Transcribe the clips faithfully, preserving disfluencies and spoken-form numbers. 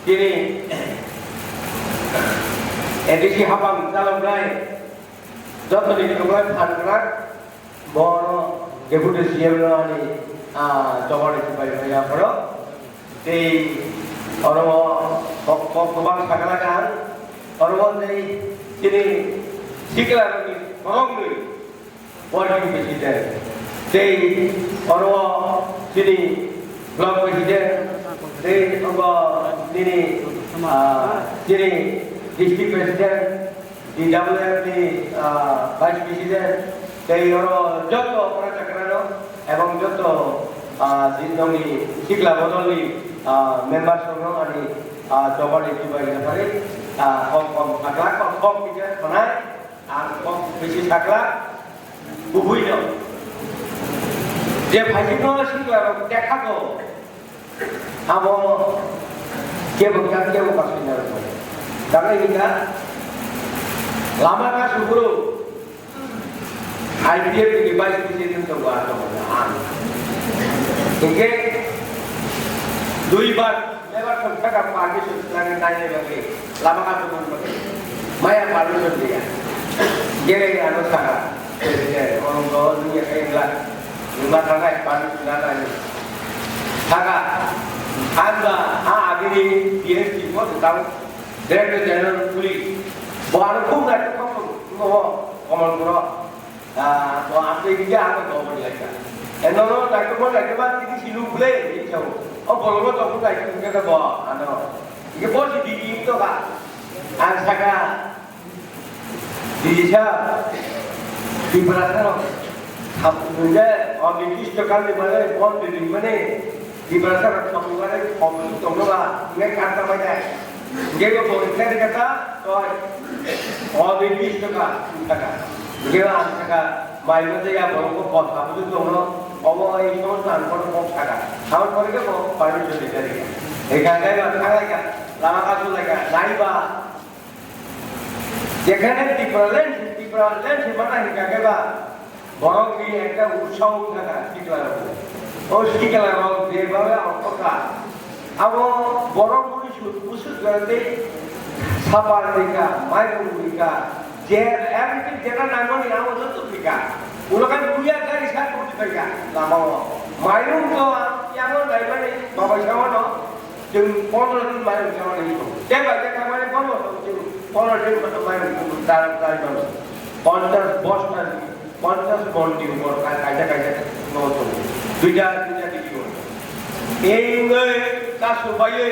Chini A D C hapang chaloknai jotoni chuknai phan kwrak, bono Deputy C M no ani, ah, jobani sipai maya phoro. Tei oro kok, kok kwbang sakna kaham, oro tei chini sikla rokni borokni working president, tei oro chini block president, tei abo nini, ah, chini district president, D W F ni, ah, vice president, tei oro joto ora chakrano ebong joto, ah, jinoni sikla bodolni, ah, members rokno ani, ah, jobani sipai yaphari, ah, kom kom sakla kom kom kisa thanai. Ang kok bisi sakla, kubui no. Je phaisingno sikla rok dekha ko. Abo kebo ka, kebo ka sui na rok. Tama ini ka lama ka suburu. I P F ni vice president to ba to ang. Oke. Dui bar Member songkha ka permission twlangwi naina bagwi lama ka tongmani bagwi maya permission liya. Gere ano saka, "Oro nungya khe wngla, nungma thangnai permission nanani." Saka, "Ang ba ha agini D S P mo tang, Director General Police, bo ano khub naithok khok tong, bo Kamalpuro." Ah, to ang tei dia ang to bori laika. Eno no dai to bori laika ba tini silu ble ni chau. O bolo to ko dai to ke bo ano. Ke bo si di di to ka. Ang saka di sa. Di para sa. Hap nge o di kis to kan di mane bon di di mane. Tiprasa rok samung gari thok tongno ba, nge kanta bai dai. Nge bo bo khe de kata, toi. O de bis to ka, ta ka. Nge ba ang ta ka, mai mo de ya bo ko ko ta bu tongno, obo ei so tan ko ko ta ka. Thaun pore ke bo pai mo de kari. Ei ka dai ba kha lai ka, lama ka su lai ka, dai ba. Jekhane Tipraland, Tipraland se mana hingka khe ba, borok ni ekta utsaho wngkha na sikla rok. O sikla rok je babe ongkha, abo borok boni sut, usut jora tei sapar rika, mairung rika, je everything jeta nangmani abo joto rika. Ulo kai buya gari sa koti paika lama o. Mairung to yango naimani babai sa wano. Chwng pondro din mairung chamani tongo. Tei bai khe thangmani bono chwng pondro din mairung chwng dar dar mano. Ponchas bosta, ponchas mon din bor kai kaisa kaisa no tongo. Duita duita digi tongo. Ei wngwi kasu baiwi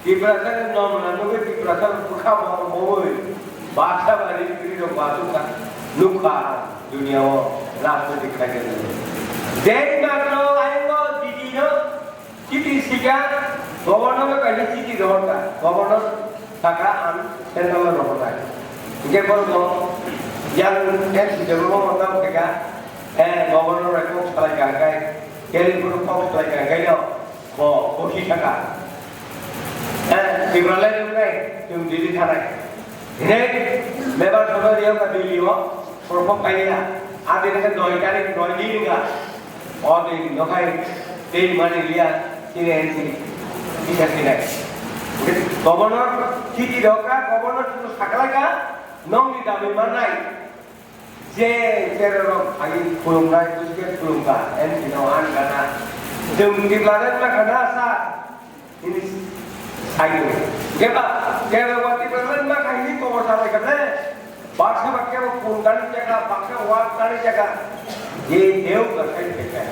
Tiprasa ni nom na nugwi Tiprasa bwkha bo boi baksa bari biri rok basu ka nukha dunia o rajnitik khai. Dei magno ayungo digi no Chiti sika, governor no kaisa chiti rohorkha, governor saka ang central no rohorkha. Hingke borok bo yang M C W no mangna khaika, eh, governor bai kok salai kha khe, Delhi borok kok salai kha khe no, bo, bo si saka. Eh, Tipraland nungnai, chwng Delhi thanai. Hine, member sabha riyokha Delhi o, Borok kok kaiya, adi nang noi tarik noi din ga. O din no khai, tei mani liya, tini N C, tini N C nai. Governor, chiti doka, governor chini sakla ka, nong ni dabi manai. Je, je rok khai khulum nai, buske khulum ka, N C no an gana. Jung di planet ma kana sa. Ini sai. Keba, keba wati berlen ma kaini kobor salai kable. Baksa baksa pun tani jaga, baksa wal tani jaga. Ye deu ka sai peka.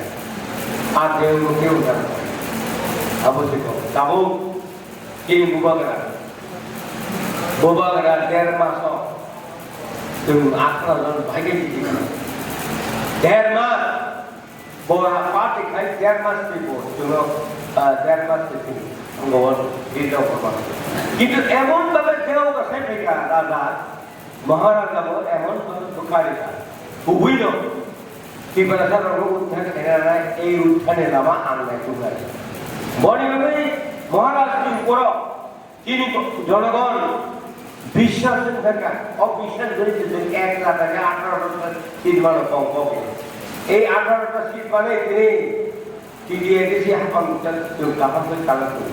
A deu no keu na. Abo siko. Tabo. Kini bubagra. Bubagra der maso. Tung akra don bhai ke. Der mas. Bora party khai der mas tipo, chuno, ah, der mas tipo, ang gowon girja korma. Kintu emon bhabe deo ka sai phika raja, Maharaja bo emon bhabe bukharika. Bubui no, Tiprasa rok uddhar khaina nai, ei uddhar ni lama ang nai tuknai. Boni bagwi Maharaj ni uporo Chini jonogon biswas wngkha, o biswas gori tong ek lakh atharo ta seat mano kong kong. Ei atharo ta seat mano tini T T A D C hapang ta tong kapang ta kala tong.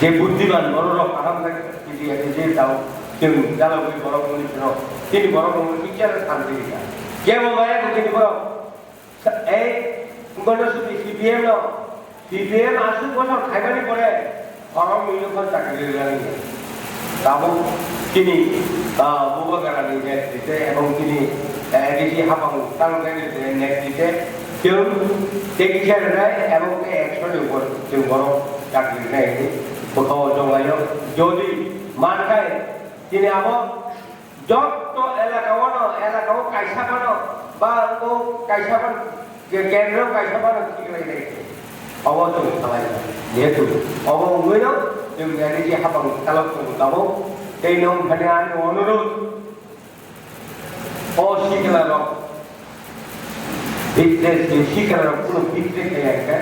Je buddiman borok rok kaham khe kiti ati je tao chwng jalogwi borok muni phano tini borok rok kisa khe santi rikha. Kebo maya khe tini borok sa-, ei gonosudi C P M no, C P M aswk bosor khaimani pore borok muni phano chakri rilani. Tabuk tini, ah, Bubagrani netrite ebong tini, eh, A D C hapang tang netrite chwng tei kisa rilai ebong tei ekso ni upor chwng borok chakri rilai hinwi bwkhao chonglaio. Jodi mankhai tini abo jotto elaka o no, elaka o kaisa phano ba o kaisa phano je kendro kaisa phano thik lai nai. Obo chwng salai. Jehetu obo wngwi no chwng A D C hapang talok chwng tabuk tei nong thani ani onurudh O sikla rok, bitre, sikla rok kuno bitre kaya khe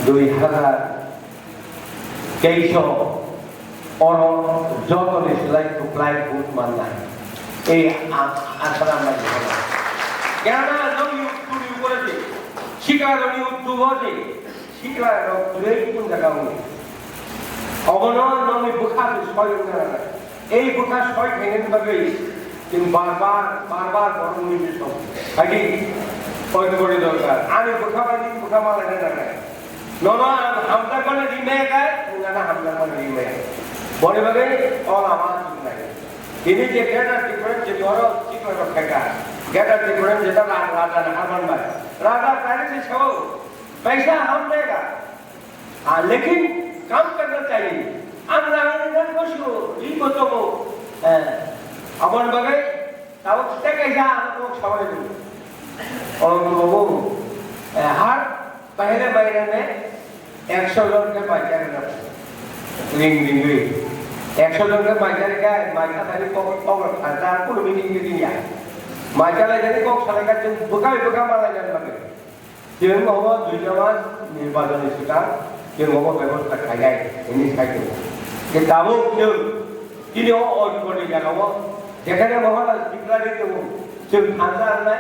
dui hazar teis o oro joto ni slai kwplai vote mannai. Ei a-, asra mai hono. Kena nong yuk turi ukore di. Sikla rok ni yuk tubo di. Sikla rok kwrwi kun jaga wngwi. Obono nongni bwkha ni soi wngna nangnai. Ei bwkha soi khainani bagwi chwng bar bar, bar bar borok wngwi se song. Haidi, oi kori dorkar. Ani bwkha bai nini bwkha malaina nangnai. Nono ang hamjakmani rimaya khe, nwng ano hamjakmani rimaya. Boni bagwi o lama chwng nai. Tini je Greater Tipraland je borok sikla rok khaikha. Greater Tipraland je ta ra-, raja ni harman bai. Raja kari se sao. Paisa ham dega. Ah, lekin kam karna chahiye. Ang rang rang ko shu, ri ko to ko. Eh, abon bagai, tao kita kaisa ang ko sawai du. Aur wo, eh, har pehla mahine mein eksho jon ke maikya na. Ring ring ring. Eksho jon ke maikya ka, maikya tadi ko, ko, ko, ko, ko, meeting meeting ya. Maikya lai jadi ko, salai ka, bukai bukai malai jan bagai. Chwng obo duita mas nirbachon ni swkang chwng obo bebosta khainai hwnwi sai tongo. Je tabuk chwng tini o oikoni jagao jekhane Maharaj declare tongo, chwng thansa wngnai,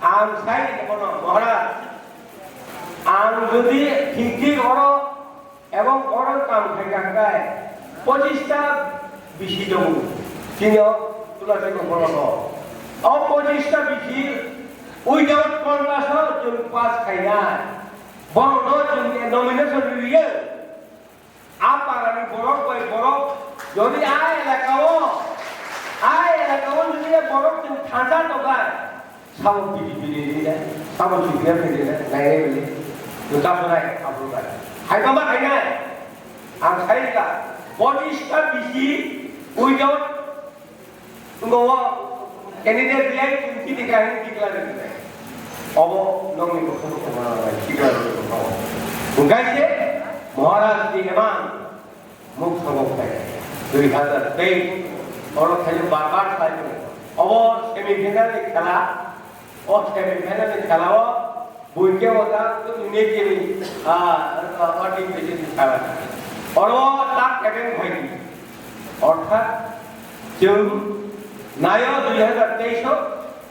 ang sai bono Maharaj, ang jodi thik thik oro Ebong oro kam khaikha khe pochista bisi tongo. Chini o Tulasi Kokborok o. O pochista bisi without contest o chwng pass khainai. Borok no chwng nomination riyo. A parani borok bai borok jodi a elaka o, a elaka o jodi borok chwng thansa tongkha, Sabo B J P ni rinai, sabo C P M ni rinai, nainai bini. Nukha sunai, aphuru bai. Hai mama khainai. Ang sai ka, body star bisi, without, ngo wa, candidate liai, twenty ni kahini declare ni. Obo nongni bokong bokong nai, declare ni bokong. Bukai se, Maharaj ni emang. Muk sobo khe dui hazar teis oro khaino bar bar sai tongo. Obo semi final ni khela, o semi final ni khela o buike o ta tini kini, ah, ah, team bisi ni khela. Oro ta keben khai di. Orthat chwng nayo dui hazar teis o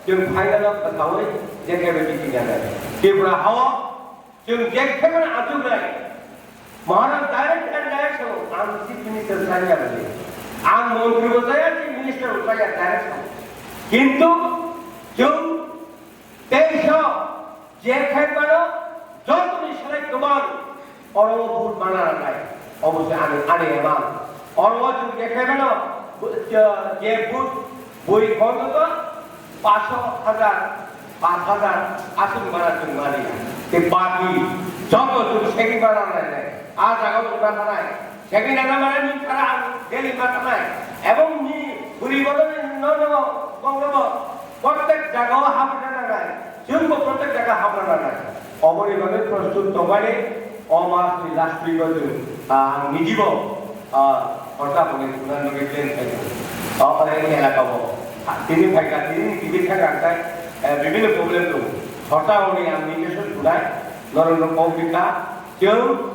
chwng final o kwthaui J K B B T ni Tripura hao Chwng je khe mani achuk nai. Maharaj direct and direct sao, ang chief minister chaya bole. Ang montri bo chaya, chief minister bo chaya, direct sao. Kintu chwng teisa je khe mano, jotoni salai kwbang oro vote mana nai. Obo se ani, ani emang. Oro chwng je khe mano, je vote Bui kono to paanch hajar, paanch hajar aswk mana chwng mani. Tei baki joto chwng segwi mana nai nai. A jaga o chwng ma thanai. Segwi nana mane ni para ang daily ma thanai. Ebong ni buri bono ni no no bong no bo. Prottek jaga o habna nangnai. Chwng bo prottek jaga habna nangnai. Oboni bagwi prostut tongmani o mas ni last week o chwng, ah, ang nijibo, ah, khorsa hwnwi sunan bagwi plan khaio. O, o, elaka o. Ah, tini phaikha, tini ni tini thangkha khe, eh, bibhinno problem tongo. Khorsa hwnwi ang niji swnai, norokno kok rikha. Chwng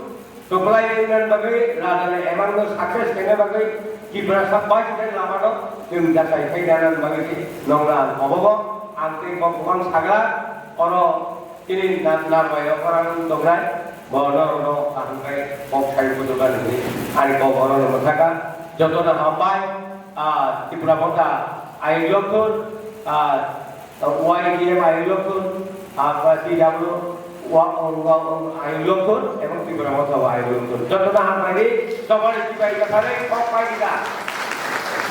Kwplai wngna bagwi, rajani emangno success khaina bagwi, Tiprasa bai khe lamano chwng jachai khai rwna bagwi se nongna ang obobo, ang tei kok kwbang sagra, oro chini na-, narbai o khorang tongnai, Bo norokno kaham khe kok sai bujugo nini ani kok orono mwthaka. Jotono hambai, ah, Tipra Motha ayuk lokthun, ah, Y D M ayuk lokthun, ah, T W wa-, wa-, wa-, ayuk lokthun, ebong Tipra Motha o ayuk lokthun. Jotono hambai di, tokoni sipai kwthari kok pai dida.